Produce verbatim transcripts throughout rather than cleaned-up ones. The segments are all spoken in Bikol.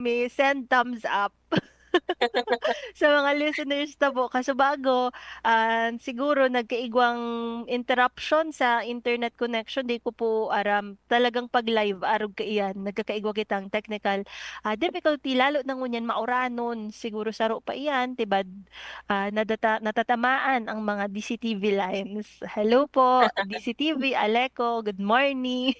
may send thumbs up. Sa mga listeners ta po, kasubago, ah, siguro nagkaigwang interruption sa internet connection, di ko po aram. Talagang pag live, arog kaiyan, nagkakaigwa kitang technical, ah, difficulty, lalo na ngunyan mauranon, siguro saro pa iyan, tibad, ah, nadata-, natatamaan ang mga D C T V lines. Hello po, D C T V, Aleco, good morning.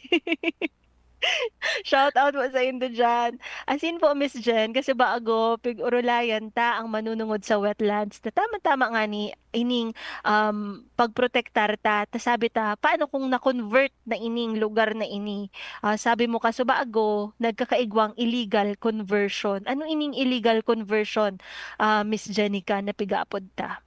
Shout out po sa indo diyan. As in po, Miss Jen, kasi bago pig-orolayan ta ang manunungod sa wetlands, na tama-tama nga ni ining, um, pagprotektar ta, ta sabi ta, paano kung na-convert na ining lugar na ini? Ah, sabi mo, kaso bago, nagkakaigwang illegal conversion. Ano ining illegal conversion, ah, Miss Jenica, na pigapod ta?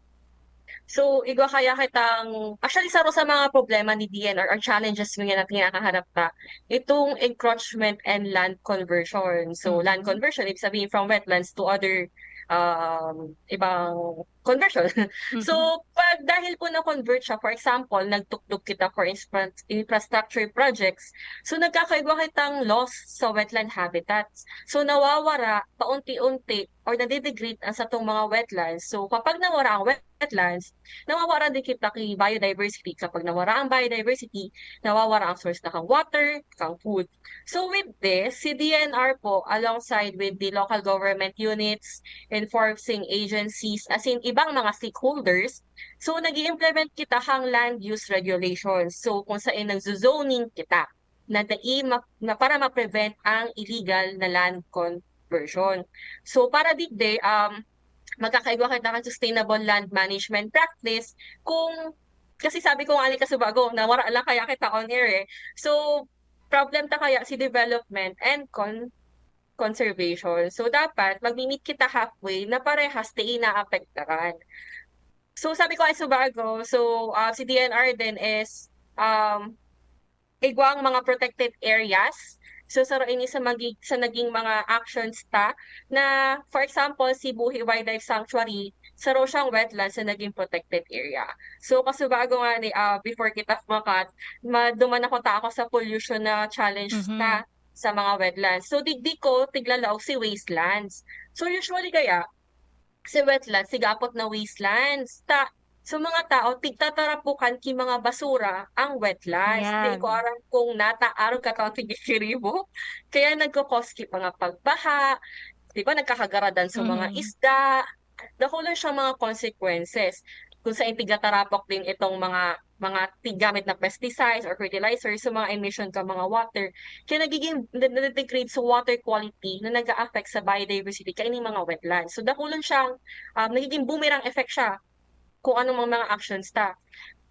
So, igwa kaya kitang, actually, saro sa mga problema ni D N R or challenges ngunyan na kinakaharap ta, itong encroachment and land conversion. So, Mhm. land conversion, ibig sabihin from wetlands to other, um, ibang conversion. Mhm. So, pag dahil po na-convert siya, for example, nagtukdok kita for infra-, infrastructure projects, so nagkakaigwa kitang loss sa wetland habitats. So, nawawara paunti-unti or nade-degrade ang satong mga wetlands. So, kapag nawara ang wetlands, nawawaran din kita ki biodiversity. Kapag nawara ang biodiversity, nawawara ang source na kang water, kang food. So, with this, si D N R po, alongside with the local government units, enforcing agencies, as in ibang mga stakeholders, so, nag-i-implement kita kang land use regulations. So, kung saan nagzo-zoning kita na dai ma-, na para ma-prevent ang illegal na land conversion. So, para digdi, um, magkakaigwa kita kan sustainable land management practice kung, kasi sabi ko nga ni kasubago, nawara lang kaya kita on air eh. So, problem ta kaya si development and con-, conservation. So, dapat magmi-meet kita halfway na parehas di inaapektaran. So, sabi ko nga subago, so, ah, si D N R din is, um, igwang mga protected areas. So, saro ini sa magi-, sa naging mga actions ta na, for example, si Buhi Wildlife Sanctuary, saro siyang wetlands na naging protected area. So, kasubago nga ni, ah, before kita kumakat, maduman ako ta ako sa pollution na challenge Mhm. ta sa mga wetlands. So, digdi ko tiglalaog si wastelands. So, usually kaya, si wetlands, sigapot na wastelands. Ta, so, mga tao, tigtatarapukan ki mga basura ang wetlands. Di ko Yan. aram kung nata, arog ka taon tigkikiribo. Kaya nagkakos ki mga pagbaha, di ba, nagkakagaradan sa mga Mm. isda. Dakula siyang mga consequences. Kung saan tigtatarapok din itong mga, mga tiggamit na pesticides or fertilizers sa mga emission ka mga water. Kaya nagiging, na-, nade-degrade sa water quality na nag-a-affect sa biodiversity kaining mga wetlands. So, dakulon siyang, um, nagiging boomerang effect siya kung anong mga, mga actions ta.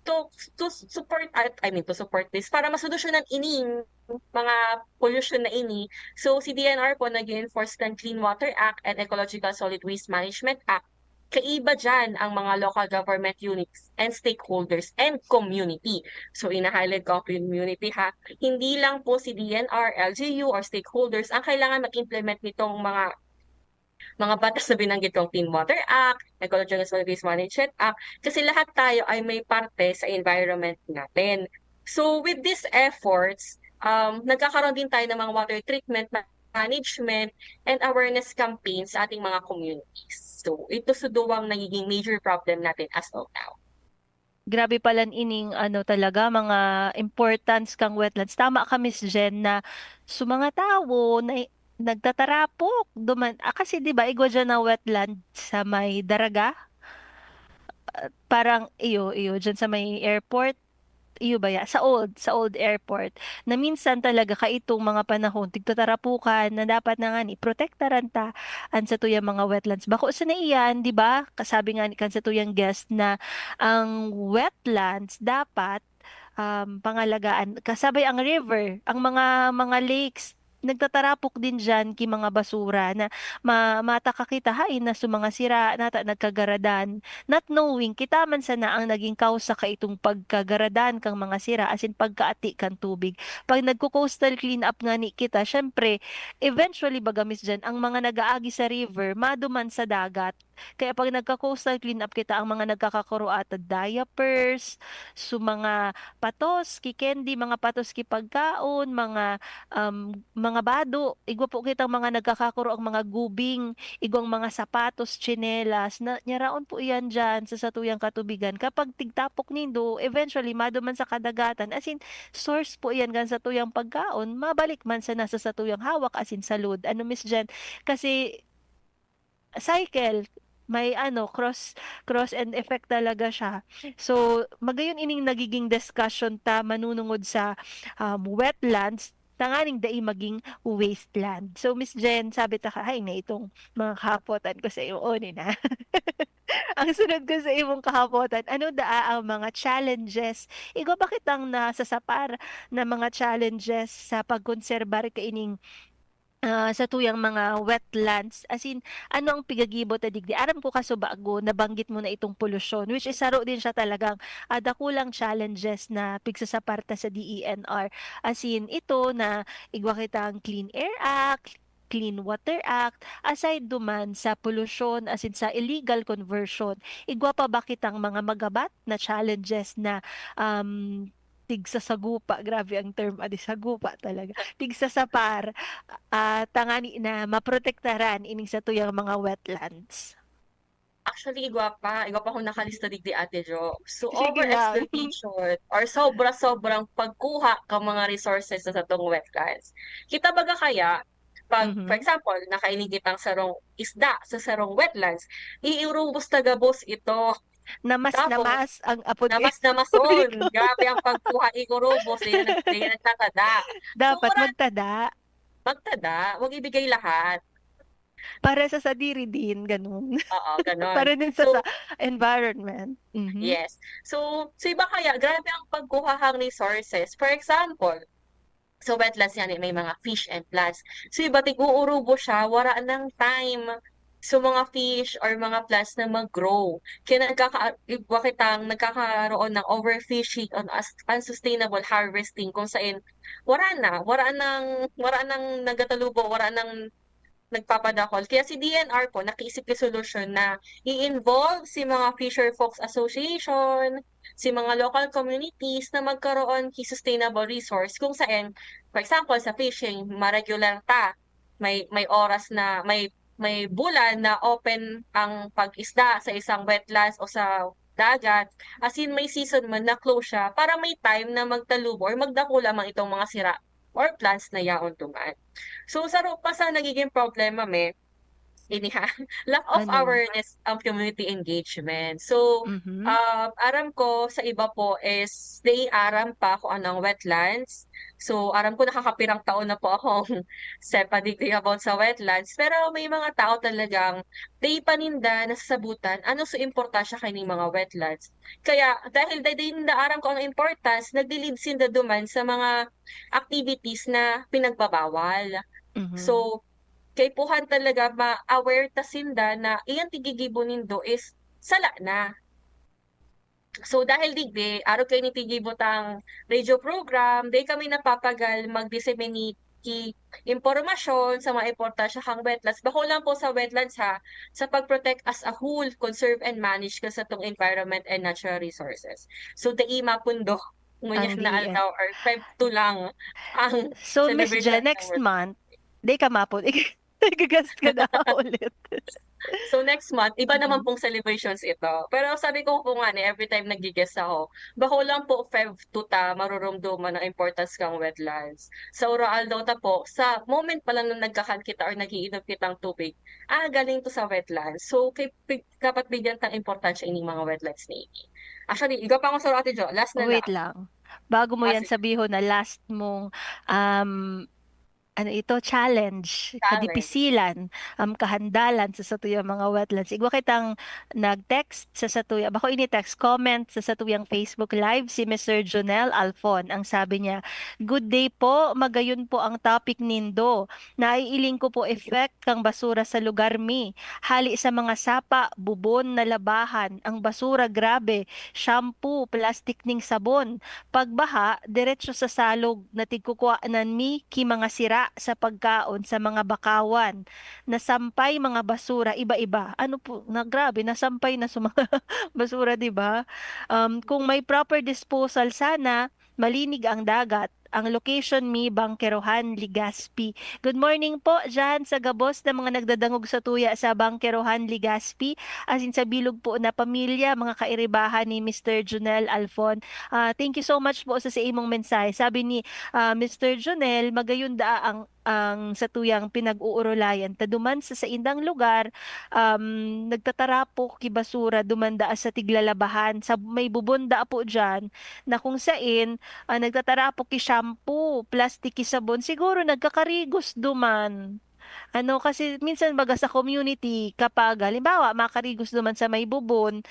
To, to support, at, I mean, to support this, para masolusyonan ining mga pollution na ini, so, si D N R po nag-enforce kan Clean Water Act and Ecological Solid Waste Management Act. Kaiba diyan ang mga local government units and stakeholders and community. So, ina-highlight ko ang community, ha. Hindi lang po si D N R, L G U, or stakeholders ang kailangan mag-implement nitong mga, mga batas na binanggit kong Clean Water Act, Ecological Solid Waste Management Act, kasi lahat tayo ay may parte sa environment natin. So, with these efforts, um, nagkakaroon din tayo ng mga water treatment ma-, management and awareness campaigns sa ating mga communities. So, ito sa duwang nagiging major problem natin as of now. Grabe pala ining ano talaga, mga importance kang wetlands. Tama ka, Miss Jen, na so mga tawo na nagtatarapok, duman-, ah, kasi 'di ba igwa diyan na wetland sa may Daraga? Ah, parang iyo, iyo, diyan sa may airport. Iyo ba ya? Sa old, sa old airport. Na minsan talaga kaitong mga panahon, tigtatarapukan na dapat na ngani protektaran ta an satuyang mga wetlands. Bako sana iyan, 'di ba? Kasabi nga ni kan satuyang guest na ang wetlands dapat, um, pangalagaan. Kasabay ang river, ang mga, mga lakes, nagtatarapok din diyan ki mga basura na ma-, mata ka kita, hain na so mga sira, nata nagkagaradan. Not knowing, kita man sana ang naging kausa kaitong pagkagaradan kang mga sira, asin pagkaati kan tubig. Pag nagko-coastal clean up ngani kita, syempre, eventually, baga, Miss Jen, ang mga nag-aagi sa river, maduman sa dagat. Kaya pag nagka-coastal cleanup kita, ang mga nagkakakuro ata diapers, so mga patos ki candy, mga patos ki pagkaon, mga, um, mga bado, igwa po kitang mga nagkakakuro ang mga gubing, igwang mga sapatos, tsinelas, na nyaraon po iyan diyan sa satuyang katubigan. Kapag tigtapok nindo, eventually maduman sa kadagatan, as in, source po iyan kan satuyang pagkaon, mabalik man sana sa satuyang hawak, as in, salud. Ano, Miss Jen? Kasi cycle, may ano, cross cross and effect talaga siya. So, magayon ining nagiging discussion ta manunungod sa, um, wetlands, tanganing dai maging wasteland. So, Miss Jen, sabi ta ka, "Ay, na itong mga kahapotan ko sa iyo, oni na." Ang sunod ko sa imong kahapotan, ano daa ang mga challenges? Igwa ba kitang nasasapar na mga challenges sa pagkonserbar kaining ah, satuyang mga wetlands, as in, ano ang pigagibo ta digdi? Aram ko kasubago, nabanggit mo na itong polusyon, which is saro din siya talagang, ah, dakulang challenges na pigsasapar ta sa D E N R. As in, ito na igwa kitang Clean Air Act, Clean Water Act, aside duman sa polusyon, as in sa illegal conversion, igwa pa ba kitang mga magabat na challenges na, um, tigsasagupa, grabe ang term, adi, sagupa talaga, tigsasapar, ah, tangani na maprotektaran ining satuyang mga wetlands? Actually, igwa pa. Igwa pa akong nakalista digdi, Ate Jo. So, Sige lang. Overexploitation or sobra-sobrang pagkuha ka mga resources sa satong wetlands. Kita baga kaya, pag, Mhm. for example, nakainigit ang sarong isda sa sarong wetlands, iurubos na gabos ito. Namas, Tapos, namas ang apod Namas kay na mason. publiko. Grabe ang pagkuha, iurubos, di na, di na nagtatada. Dapat wala- magtada. Magtada, wag ibigay lahat. Para sa sadiri din, ganun. Oo, ganon. Para din sa, So, sa environment. Mhm. Yes. So, so iba kaya, grabe ang pagkuha ng resources. For example, sa wetlands yan, may mga fish and plants. So, iba, tig-uurubo siya, wala nang time sa mga fish or mga plants na mag-grow. Kaya nagkaka-, iba kitang nagkakaroon ng overfishing on as-, unsustainable harvesting kung saan wala na, wala nang, wala nang nagatalubo, wala nang nagpapadakol. Kaya si D N R po, nakiisip ng solusyon na i-involve si mga Fisher Folks Association, si mga local communities na magkaroon ki sustainable resource kung saan, for example, sa fishing, ma-regular ta, may, may oras na, may, may bulan na open ang pag-isda sa isang wetlands o sa dagat, as in may season man na close siya para may time na magtalubo or magdako lamang itong mga sira or plants na yaon duman. So, saro pa sa nagiging problema, me, ini ha, lack of Ano? awareness ang community engagement. So, Mhm. um, aram ko sa iba po is they aram pa kung anong wetlands. So, aram ko nakakapirang taon na po akong sepa degree about sa wetlands. Pero may mga tao talagang they paninda nasasabutan ano sa importansya kaining mga wetlands. Kaya, dahil dai, dai ninda aram kung anong importance, nagli-lead sinda duman sa mga activities na pinagbabawal. Mhm. So, kaipuhan talaga ma-aware ta sinda na iyan tigigibo nindo is sala na. So, dahil digdi, arog kaini tigibo tang radio program, dai kami napapagal mag-disseminate ki impormasyon sa mga importansya kang wetlands. Bako lang po sa wetlands ha, sa pag-protect as a whole, conserve and manage ka sa tong environment and natural resources. So, dai mapundo. Ngunyan Ang na D N. Aldaw or Feb two lang ang So, Miss celebration Jen, ng next World month, di ka mapon. Igagast ka na ulit. So next month, iba naman Mhm. pong celebrations ito. Pero sabi ko po nga ni, every time nag-guest ako, bako lang po Feb two ta marurumduman ang importance kang wetlands. Sa Ura Aldaw ta po, sa moment pa lang na nagkakan kita or nag-iinom kitang tubig, ah, galing to sa wetlands. So, kay, pi-, dapat bigyan tang importansya ining mga wetlands na ini. Actually, igwa pa ako sa Ate Jo, last na Wait lang. lang. Bago mo Ah, yan sige. Sabihon na last mong, um, ano ito, challenge, Challenge. kadipisilan, um, kahandalan sa satuyang mga wetlands. Igwa kitang nag-text sa satuya, bako ini text, comment sa satuyang Facebook Live, si Mister Jonel Alfon. Ang sabi niya, "Good day po, magayon po ang topic nindo. Naiiling ko po effect kang basura sa lugar mi. Hali sa mga sapa, bubon, na labahan, ang basura grabe, shampoo, plastic ning sabon. Pagbaha, diretso sa salog na tigkukuanan mi ki mga sira. sa pagkaon sa mga bakawan, nasampay, mga basura, iba-iba. Ano po na, grabe, nasampay na sa mga basura, 'di ba? Um, kung may proper disposal sana, malinig ang dagat. Ang location mi, Bangkerohan, Legazpi. Good morning po diyan sa gabos na mga nagdadangog sa tuya sa Bangkerohan, Legazpi, asin sa bilog po na pamilya, mga kairibahan ni Mister Junel Alfon. Ah, thank you so much po sa, sa imong mensahe. Sabi ni, ah, Mister Junel, magayon daa ang, ang satuyang pinag-uurulayan ta duman sa saindang lugar, um, nagtatarapok ki basura duman daa sa tiglalabahan. Sa may bubon daa po diyan na kung sain, ah, nagtatarapok ki shampoo, plastic ki sabon, siguro nagkakarigos duman. Ano, kasi minsan baga sa community, kapag halimbawa, makarigos duman sa may bubon,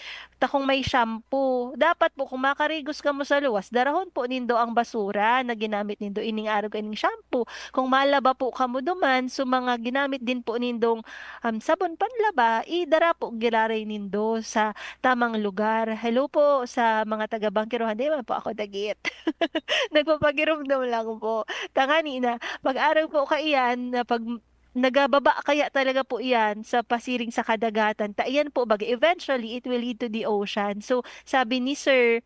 ta kung may shampoo, dapat po kung makarigos kamo sa luwas, darahon po nindo ang basura na ginamit nindo ining arog kaining shampoo. Kung malaba po kamo duman, so mga ginamit din po nindong, um, sabon panlaba, idara po giraray nindo sa tamang lugar. Hello po sa mga taga Bangkerohan, di man po ako dagit. Nagpapagiromdom lang po. Tangani na, pag-arog po kaiyan na pag nagababa kaya talaga po iyan sa pasiring sa kadagatan, ta iyan po baga, eventually, it will lead to the ocean. So, sabi ni Sir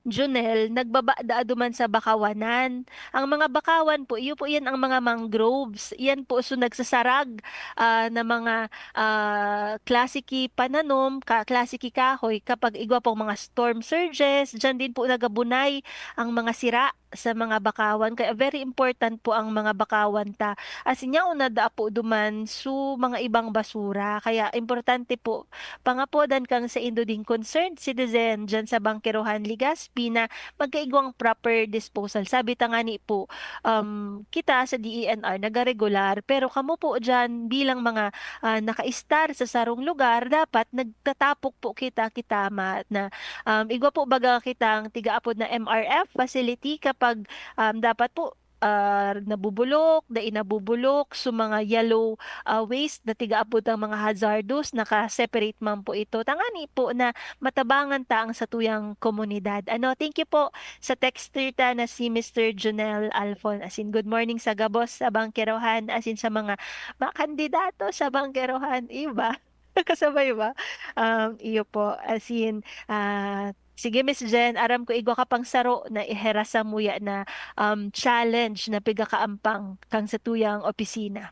Junel, nagbaba daa duman sa bakawanan. Ang mga bakawan po, iyo po iyan ang mga mangroves. Iyan po, so, nagsasarag, ah, na mga, ah, klase ki pananom, ka-, klase ki kahoy, kapag igwa pong mga storm surges, diyan din po nagabunay ang mga sira sa mga bakawan. Kaya very important po ang mga bakawan ta. Asin yaon na daa po duman su mga ibang basura. Kaya importante po, pangapodan kang saindo ding concerned citizen diyan sa Bangkerohan, Legazpi na magkaigwang proper disposal. Sabi ta ngani po, um, kita sa D E N R nagaregular, pero kamo po diyan bilang mga, ah, nakaistar sa sarong lugar, dapat nagtatapok po kita, kita ma-, na, um, igwa po baga kitang tigaapod na M R F facility kapag, um, dapat po, ah, nabubulok, dai nabubulok, so mga yellow, ah, waste na tigaapod ang mga hazardous, naka-separate man po ito. Tangani po na matabangan ta ang satuyang komunidad. Ano, thank you po sa texter ta na si Mister Junel Alfon. Asin, good morning sa gabos sa Bangkerohan, asin sa mga, mga kandidato sa Bangkerohan, iba. Kasabay ba? Um, iyo po, asin, ah, sige, Miss Jen, aram ko igwa ka pang saro na iheras samuya na, um, challenge na pigakaampang kang satuyang opisina.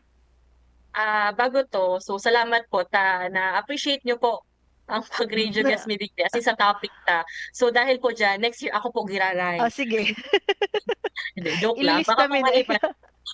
Ah, bago to, so salamat po ta na-appreciate niyo po ang pag-radio guest mi digdi, as in sa topic ta. So dahil po diyan, next year ako po giraray. Oh, sige. Hindi, joke lang. Ililista Baka po mi may na. Iba,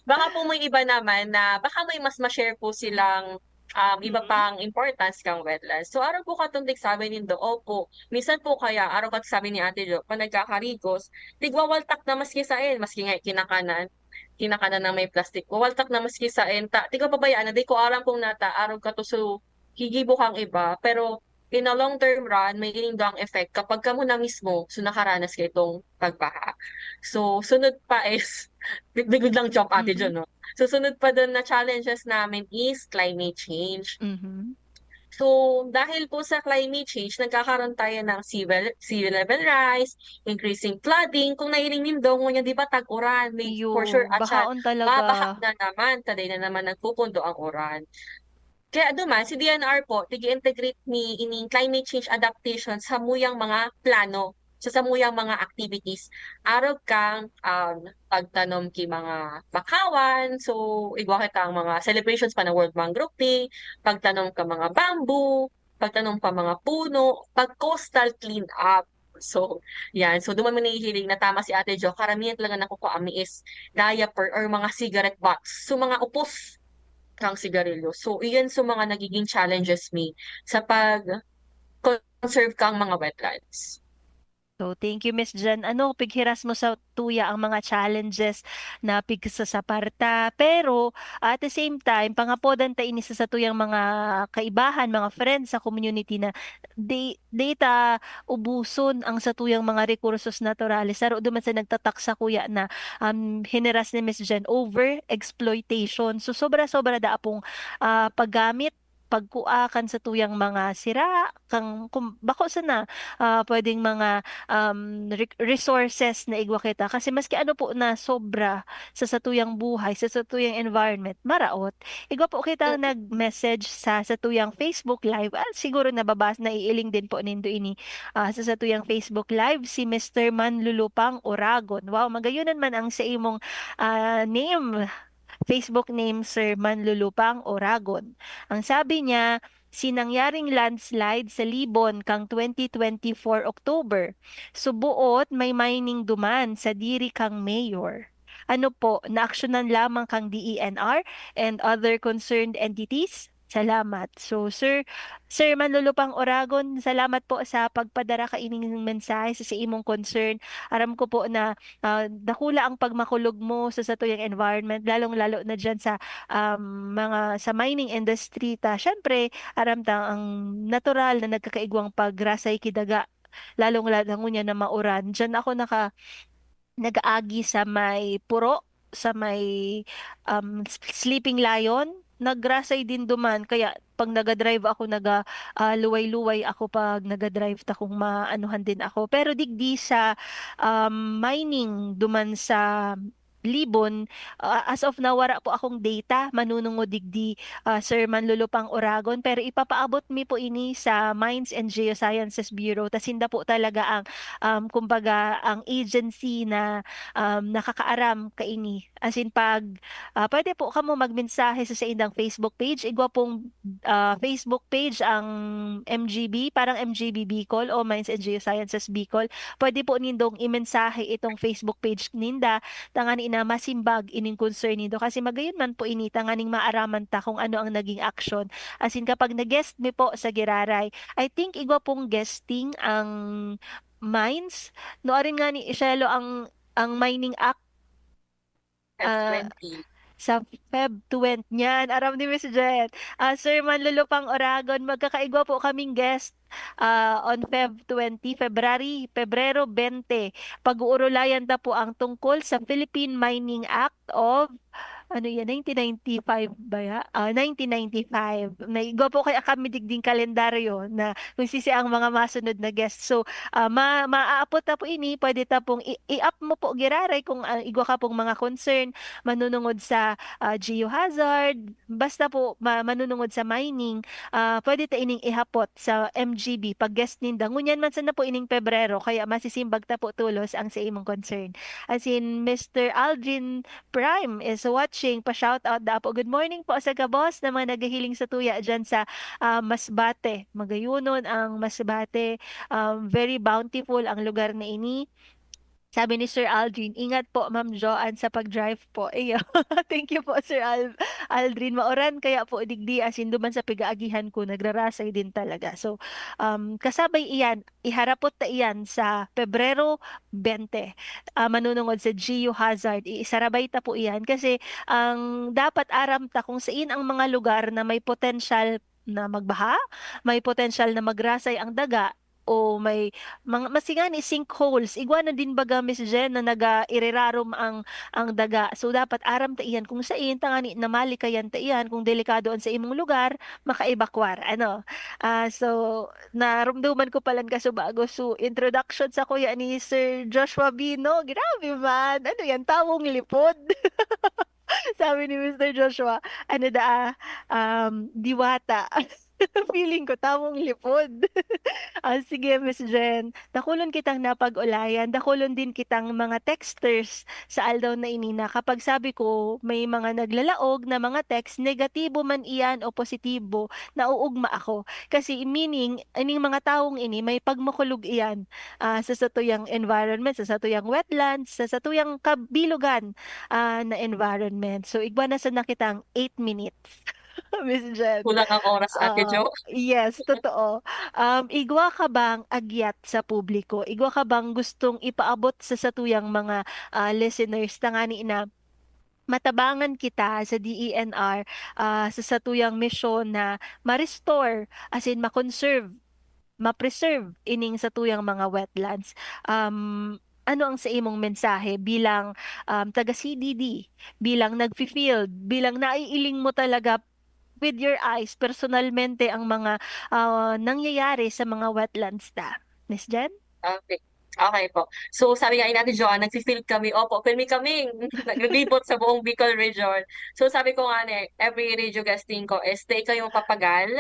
baka po may iba naman na, baka may mas ma-share po silang, um, iba Mhm. pang importance kang wetlands. So, araw po katong tigsabi nindo, opo. Minsan po kaya, araw kat sabi ni Ate Jo, pag nagkakarigos, tigwawaltak na maski saen, maski nga kinakanan, kinakanan na may plastic. Wawaltak na maski saen, ta, tigwa pabayaan na, di ko aram kung nata, araw ka to, so, higibo kang iba, pero in a long term run, may ining daang effect kapag kamo na mismo, so, nakaranas ka itong pagbaha. So, sunod pa is, big-, biglang jump, Ate Jo, Mhm. no? So, sunod pa dun na challenges namin is climate change. Mhm. So, dahil po sa climate change, nagkakaroon tayo ng sea level, sea level rise, increasing flooding. Kung nailing nindo, ngunyan, di ba, tag-uran, may Iyo, for sure, at siya, bahaon talaga. Babaha na naman, taday na naman nagpupundo ang uran. Kaya duman, si D N R po, tig-i-integrate mi ining climate change adaptation sa samuyang mga plano, sa samuyang mga activities. Arog kang, um, pagtanom ki mga bakawan, so, igwa kitang mga celebrations pa na World Mangrove Day, pagtanom ka mga bamboo, pagtanom pa mga puno, pag coastal clean up. So, yan. So, duman mi nahihiling na tama si Ate Jo, karamihan talaga nakukua mi is diaper or mga cigarette butts. So, mga upos kang sigarilyo. So, iyan so mga nagiging challenges mi sa pag-conserve kang mga wetlands. So, thank you, Miss Jen. Ano, pighiras mo sa tuya ang mga challenges na pigsasaparta. Pero, at the same time, pangapodan ta ini sa satuyang mga kaibahan, mga friends sa community na di, di ta ubuson ang satuyang mga rekursos naturales. Saro duman sa nagtatak sakuya na, um, hineras ni Miss Jen, over-exploitation. So, sobra-sobra da apong, ah, paggamit pagkua kan satuyang mga sira, kan kum bako sana, ah, puwedeng mga, um, re resources na igwa kita. Kasi maski ano po na sobra sa satuyang buhay, sa satuyang environment, maraot. Igwa po kitang nag-message sa satuyang Facebook Live, ah, siguro nababas naiiling din po nindo ini, ah, sa satuyang Facebook Live, si Mister Manlulupang Oragon. Wow, magayonan man ang sa imong, ah, name, Facebook name, Sir Manlulupang Oragon. Ang sabi niya, si nangyaring landslide sa Libon kang twenty twenty-four October, suboot may mining duman sa diri kang mayor. Ano po, naaksyonan lamang kang D E N R and other concerned entities? Salamat. So, Sir, Sir Manlulupang Oragon, salamat po sa pagpadara kaining mensahe sa, sa imong concern. Aram ko po na, ah, dakula ang pagmakulog mo sa satuyang environment, lalong-lalo na diyan sa, um, mga, sa mining industry ta. Siyempre, aram ta ang natural na nagkakaigwang pagrasay ki daga, lalong-lalo na ngunyan na mauran. Diyan ako naka-, nag-aagi sa may puro, sa may, um, s-, sleeping lion, nagrasay din duman. Kaya 'pag naga-drive ako, naga, ah, luway-luway ako 'pag naga-drive ta kung maanuhan din ako. Pero digdi sa, um, mining duman sa Libon, ah, as of now, wara po akong data manunungod digdi, ah, Sir Manlulupang Oragon, pero ipapaabot mi po ini sa Mines and Geosciences Bureau. Ta sinda po talaga ang, um, kumbaga, ang agency na, um, nakakaaram kaini. As in, 'pag, ah, pwede po kamo magmensahe sa saindang Facebook page. Igwa pong, ah, Facebook page ang M G B, parang M G B Bicol o Mines and Geosciences Bicol. Pwede po nindong imensahe itong Facebook page ninda, tangani na masimbag ining concern nindo. Kasi magayon man po ini, tanganing maaraman ta kung ano ang naging aksyon. As in, kapag nag-guest mi po sa Giraray, I think igwa pong guesting ang Mines. No, arin nga ni Shelo ang, ang Mining Act, Feb ah, twenty. Sa Feb twenty. Yan, aram ni Miss Jen. Ah, Sir Manlulupang Oragon, magkakaigwa po kaming guest, ah, on Feb twenty, February, Pebrero twenty. Pag-uurulayan ta po ang tungkol sa Philippine Mining Act of, ano yan, nineteen ninety-five ba ya? Ah, nineteen ninety-five. Naigwa po kaya kami digding kalendaryo na kung sisi ang mga masunod na guest. So, ah, ma-, maaapot ta po ini, pwede ta pong i-, i-up mo po giraray kung, ah, igwa ka pong mga concern, manunungod sa, ah, geohazard, basta po ma-, manunungod sa mining, ah, pwede ta ining ihapot sa M G B pag guest ninda. Ngunyan man sana po ining Pebrero, kaya masisimbag ta po tolos ang sa imong concern. As in, Mister Aldrin Prime is watching, pa-shoutout da po. Good morning po sa gabos na mga naghihiling sa tuya dyan sa, ah, Masbate. Magayonon ang Masbate, um, very bountiful ang lugar na ini. Sabi ni Sir Aldrin, "Ingat po, Ma'am Joanne, sa pag-drive po." Iyo. Thank you po, Sir Al-, Aldrin. Mauran kaya po digdi, as in, duman sa pigaagihan ko, nagrarasay din talaga. So, um, kasabay iyan, iharapot ta iyan sa Pebrero twenty, ah, manunungod sa geohazard. Iisarabay ta po iyan kasi ang dapat aram ta kung sain ang mga lugar na may potensyal na magbaha, may potensyal na magrasay ang daga, o may mga, maski ngani sinkholes, igwa na din baga, Miss Jen, na naga-irirarom ang, ang daga. So, dapat aram ta iyan kung sain, tangani na malikayan ta iyan, kung delikado an sa imong lugar, maka-evacuar, ano. Ah, so, narumduman ko palan kasubago. So, introduction sa kuya ni Sir Joshua Bino, grabe man, ano yan, tawong lipod. Sabi ni Mister Joshua, ano daa, um, diwata. Feeling ko, tawong lipod. Ah, sige, Miss Jen, dakulon kitang napag-ulayan, dakulon din kitang mga texters sa aldaw na ini na kapag sabi ko may mga naglalaog na mga text, negatibo man iyan o positibo, nauugma ako. Kasi meaning, ining mga tawong ini may pagmakulog iyan, ah, sa satuyang environment, sa satuyang wetlands, sa satuyang kabilugan, ah, na environment. So, igwa na sana kitang eight minutes. Miss Jen. Kulang ang oras, Ate Oo. Jo. Yes, totoo. Um, igwa ka bang agyat sa publiko? Igwa ka bang gustong ipaabot sa satuyang mga, ah, listeners tangani na matabangan kita sa D E N R, ah, sa satuyang misyon na ma-restore, as in ma-conserve, ma-preserve ining satuyang mga wetlands? Um, ano ang sa imong mensahe bilang, um, taga C D D, bilang nagfi-field, bilang naiiling mo talaga with your eyes, personalmente, ang mga, ah, nangyayari sa mga wetlands ta? Miss Jen? Okay. Okay po. So, sabi nga ni Ate Joanne, nagfi-field kami. Opo, pirmi kaming naglilibot sa buong Bicol region. So, sabi ko nga ni, every radio guesting ko is, "Di kayo mapapagal.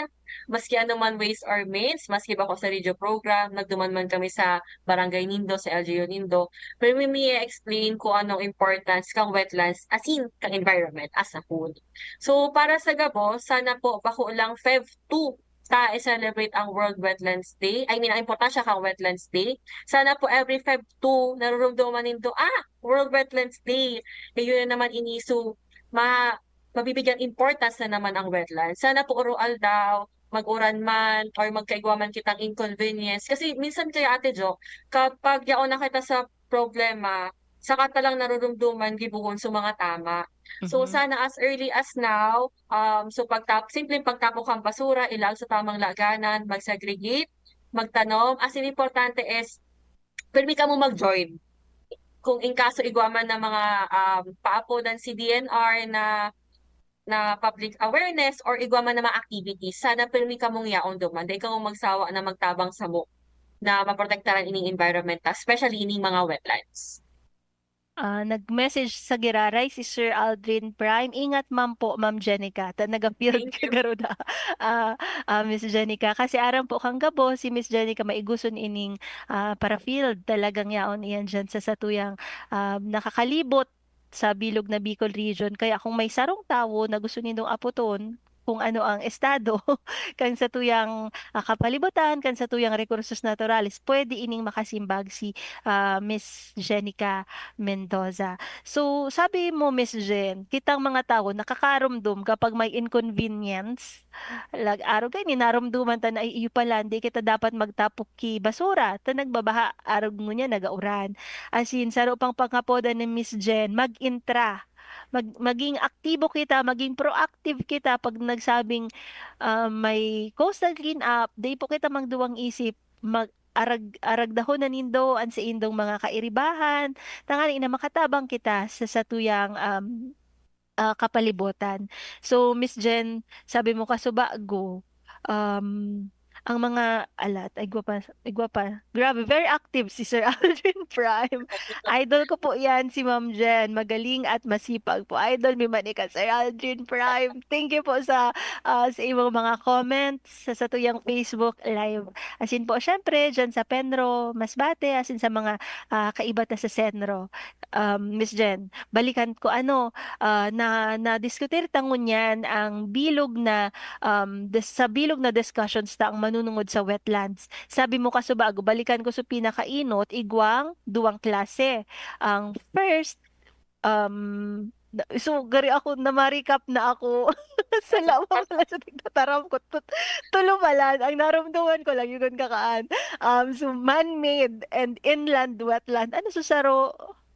Maski ano man ways or means, maski ba ako sa radio program, nagduman man kami sa barangay nindo, sa L G U nindo, pirmi mi explain kung anong importance kang wetlands, as in, kang environment as a whole." So, para sa gabo, sana po, bako lang Feb two, ta i-celebrate ang World Wetlands Day. I mean, ang importansya kang Wetlands Day. Sana po every Feb two, narurumduman nindo, ah, World Wetlands Day. Iyo na naman ini. So, ma mabibigyan importance na naman ang wetlands. Sana po oro aldaw, mag-uran man, or magkaigwa man kitang inconvenience. Kasi minsan kaya, Ate Jo, kapag yaon na kita sa problema, saka ta lang narurumduman gibohon sa mga tama. So, Mhm. sana as early as now, um, so pagtap simpleng pagtapok kan basura, ilaag sa tamang laganan, mag-segregate, magtanom. As in, importante is, pirmi kamo mag-join. Kung in kaso igwa man na mga, um, paapodan si D N R na, na public awareness or igwa man na mga activities, sana pirmi kamong yaon duman. Dai kamo magsawa na magtabang samo na maprotektaran ining environment ta, especially ining mga wetlands. Ah, nag-message sa giraray si Sir Aldrin Prime. Ingat man po, Ma'am Jenica. Ta naga-field Thank ka you. garo da, ah, ah, Miss Jenica. Kasi aram po kang gabo, si Miss Jenica maiguson ining, ah, para-field. Talagang yaon iyan diyan sa satuyang, ah, nakakalibot sa bilog na Bicol Region. Kaya kung may sarong tawo na gusto nindong apoton kung ano ang estado kan satuyang, ah, kapalibutan, kan satuyang recursos naturales, pwede ining makasimbag si, ah, Miss Jenica Mendoza. So, sabi mo, Miss Jen, kitang mga tawo nakakaromdom kapag may inconvenience. Lag-, arog kaini, naromdoman ta na, "Ay, iyo pala, hindi kita dapat magtapok ki basura." Ta nagbabaha, arog ngunyan, nagauran. As in, saro pang panghapodan ni Miss Jen, mag-intra. Mag-, maging aktibo kita, maging proactive kita pag nagsabing, ah, may coastal cleanup, di po kita magduwang isip, mag-, arag-, aragdahon na nindo an saindong mga kairibahan, tanganing na makatabang kita sa satuyang, um, ah, kapalibutan. So, Miss Jen, sabi mo kasubago, um, ang mga, alat, ay, igwa pa, igwa pa. Grabe, very active si Sir Aldrin Prime. Idol ko po yan, si Ma'am Jen. Magaling at masipag po. Idol mi man ika, Sir Aldrin Prime. Thank you po sa, ah, sa imong mga comments sa satuyang Facebook Live. Asin po, syempre, dyan sa Penro, Masbate, asin sa mga, ah, kaiba ta sa Senro. Um, Miss Jen, balikan ko, ano, ah, na, nadiskutir ta ngunyan ang bilog na, um, dis-, sa bilog na discussions ta ang manunungod sa wetlands. Sabi mo kasubago, balikan ko sa pinakainot, igwang duwang klase. Ang first, um, na, so, gari ako, na-recap na ako. Sa lawa pala sa tigtataram ko. Tut-, tulo pala. Ang narumduman ko lang, yun kakaan. Um, so, man-made and inland wetland. Ano sa saro?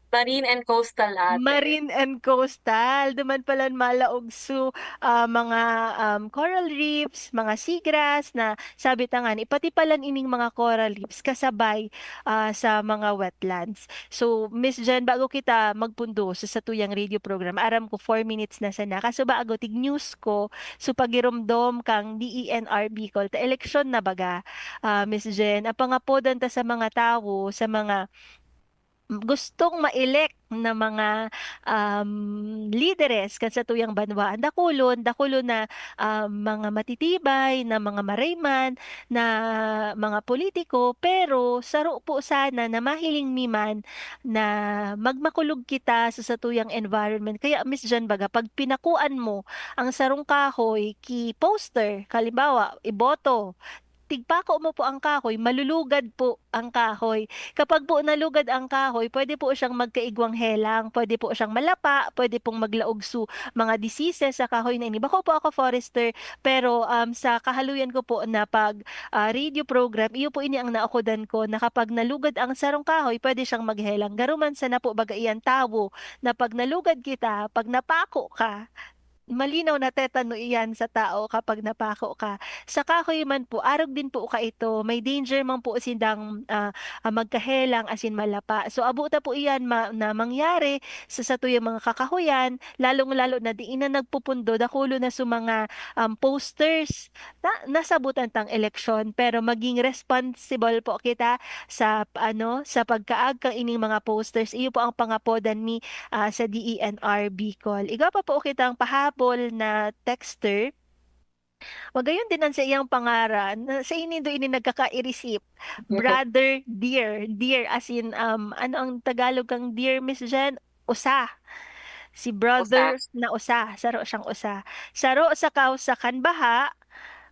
Marine and coastal, ate. Marine and coastal. Duman pala malaog su, ah, mga, um, coral reefs, mga seagrass na sabi ta ngani, pati pala ining mga coral reefs kasabay, ah, sa mga wetlands. So, Miss Jen, bago kita magpundo sa satuyang radio program, aram ko four minutes na sana. Kaso bago, tig-news ko, so pagiromdom kang D E N R Bicol, ta eleksyon na baga, ah, Miss Jen, ang pangapodan ta sa mga tawo, sa mga gustong ma-elect na mga, um, lideres kan satuyang banwa, dakulon, dakulon na, um, mga matitibay, na mga marayman, na mga politiko, pero saro po sana na mahiling mi man na magmakulog kita sa satuyang environment. Kaya, Miss Jan, baga, pag pinakuan mo ang sarong kahoy ki poster, halimbawa, iboto, tigpako mo po ang kahoy, malulugad po ang kahoy. Kapag po nalugad ang kahoy, pwede po siyang magkaigwang helang, pwede po siyang malapa, pwede pong maglaog su mga diseases sa kahoy na ini. Bako po ako forester, pero, um, sa kahaluyan ko po na pag, ah, radio program, iyo po ini ang naokodan ko, na kapag nalugad ang sarong kahoy, pwede siyang maghelang. Garuman sana po baga iyan tawo, na pag nalugad kita, pag napako ka, malinaw na tetano iyan sa tao kapag napako ka. Sa kahoy man po, arog din po kaito, may danger man po sindang, ah, ah, magkahelang asin malapa. So, abo ta po iyan ma-, na mangyari sa satuyang mga kakahoyan, lalong-lalo na diin na nagpupundo, dakulo na sa mga, um, posters na nasabotan tang eleksyon. Pero maging responsible po kita sa, ano, sa pagkaag kan ining mga posters. Iyo po ang pangapodan mi, ah, sa D E N R Bicol. Igwa pa po kitang pahabol na texter. Magayon din an saiyang pangaran, na siya nindo ini nagkakairisip. Brother Dear, Dear as in, um, ano ang Tagalog kang Dear, Miss Jen? Usa. Si Brother Usa. na usa, saro siyang usa. Saro sa kausa kan baha,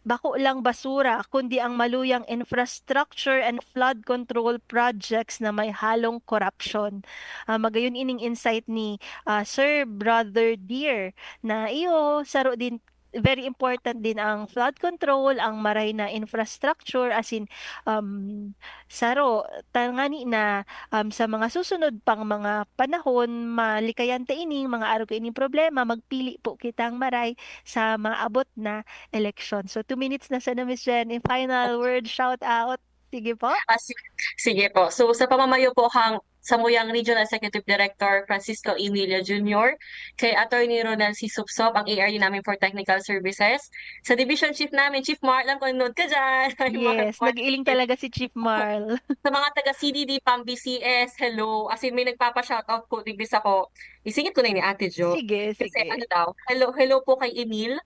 bako lang basura, kundi ang maluyang infrastructure and flood control projects na may halong korapsyon. Ah, magayon ining insight ni, ah, Sir Brother Dear na iyo, saro din, very important din ang flood control, ang maray na infrastructure, as in, um, saro, tangani na, um, sa mga susunod pang mga panahon, malikayan ta ining mga arog ining problema, magpili po kitang maray sa maabot na eleksyon. So, two minutes na sana, Miss Jen. In final word, shout out. Sige po. Ah, si-, sige po. So, sa pamamayo po kang samuyang Regional Executive Director Francisco Emilia Junior, kay Attorney Ronel C. Supsop, ang A R D namin for Technical Services, sa Division Chief namin, Chief Marl, alam ko nanonood ka dyan. Hi, Marl. Yes, nag-iiling talaga si Chief Marl. Sa mga taga C D D, Pam B C S, hello. As in, may nagpapa-shoutout po, digdi sa ko. Isingit ko na ini, Ate Jo. Sige, Kasi sige. ano daw, hello, hello po kay Emil.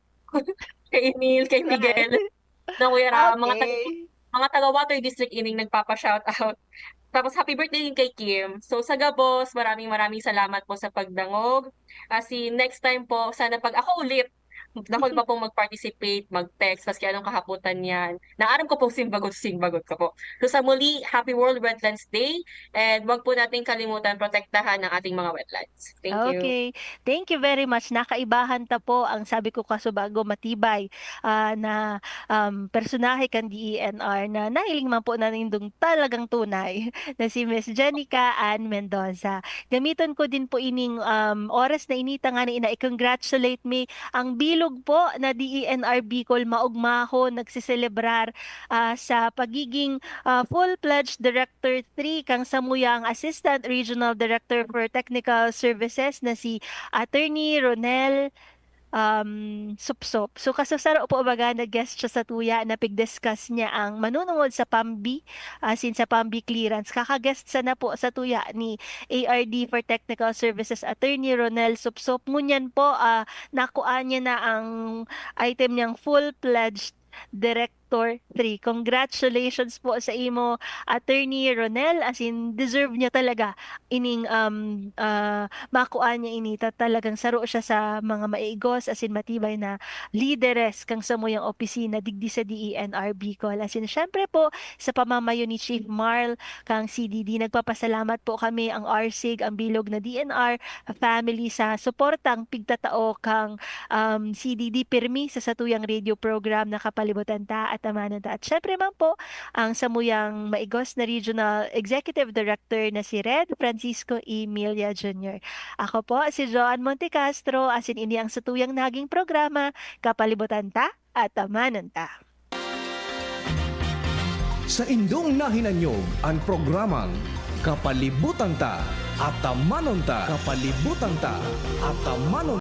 Kay Emil, kay Miguel. Right. Na Kuya Ra, mga taga, Okay. mga taga Water District ining nagpapa-shoutout. Tapos, happy birthday din kay Kim. So, sa gabos, maraming, maraming salamat po sa pagdangog. As in, next time po, sana pag ako ulit, dakul pa pong mag-participate, mag-text, maski anong kahapotan yan. Naaram ko pong simbagot, simbagot ko po. So, sa muli, happy World Wetlands Day, and wag po nating kalimutan protektahan ang ating mga wetlands. Thank you. Okay. Thank you very much. Nakaibahan ta po ang sabi ko kasubago, matibay, ah, na, um, personahe kan D E N R na nahiling man po na nindong talagang tunay na si Miss Jenica Ann Mendoza. Gamiton ko din po ining, um, oras na ini tangani na i-congratulate mi ang bilog po na D E N R Bicol, maogmahon nagseselebrar, ah, sa pagiging, ah, full-fledged Director three kang samuyang Assistant Regional Director for Technical Services na si Attorney Ronel, um, Supsop. So, kasasaro po baga nag-guest siya sa tuya na pig-discuss niya ang manunungod sa PAMBI, as in sa PAMBI clearance. Kaka-guest sana po sa tuya ni A R D for Technical Services Attorney Ronel Supsop. Ngunyan po, ah, nakuha niya na ang item niyang full-fledged Director three. Congratulations po sa imo, Attorney Ronel. As in, deserve niya talaga ining, um, ah, makuha niya ini. Ta-, talagang saro siya sa mga maigos, as in, matibay na lideres kang samuyang opisina digdi sa D E N R Bicol. As in, syempre po, sa pamamayo ni Chief Marl kang C D D, nagpapasalamat po kami, ang R SIG, ang bilog na D E N R family, sa suportang pigtatao kang um, C D D pirmi sa satuyang radio program na Kapalibutan Ta, Atamanon Ta. At syempre man po, ang samuyang maigos na Regional Executive Director na si Red Francisco Emilia Junior. Ako po si Joan Montecastro, asin ini ang satuyang naging programa, Kapalibutan Ta, Atamanon Ta. Saindong nahinanyog an programang Kapalibutan Ta, Atamanon Ta. Kapalibutan Ta, Atamanon